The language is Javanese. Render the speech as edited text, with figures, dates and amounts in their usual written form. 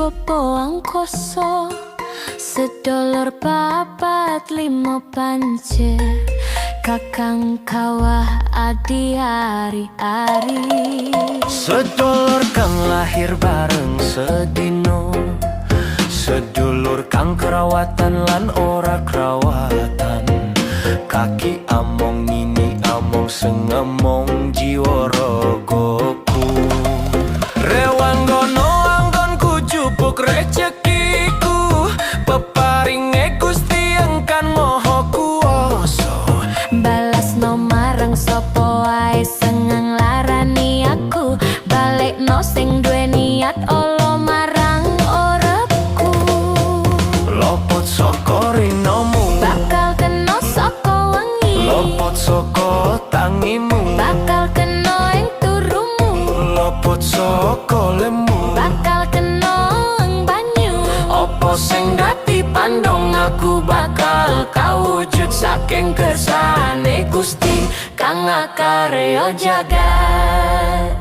popo angkoso. Sedulur papat limo pancer, kakang kawah adi ari-ari. Sedulur kang lahir bareng sedino, sedulur kang kerawatan lan ora kerawatan, kaki among nini among sengemong jiwa rogoku. Rewanggono anggonku jupuk recekiku, peparinge Gusti engkan Maha Kuwasa. Balasno marang sapa wae sing nglarani aku, balekno sing duwe niat ala marang uripku. Lopot saka rinomu, Bakal kena saka wengi. Lopot saka tangimu, Bakal kena ing turumu. Lopot saka lemu, Bakal kena ing banyu. Apa sing dadi pandong aku bakal kawujud saking kersane Gusti kang ngakarya jagat.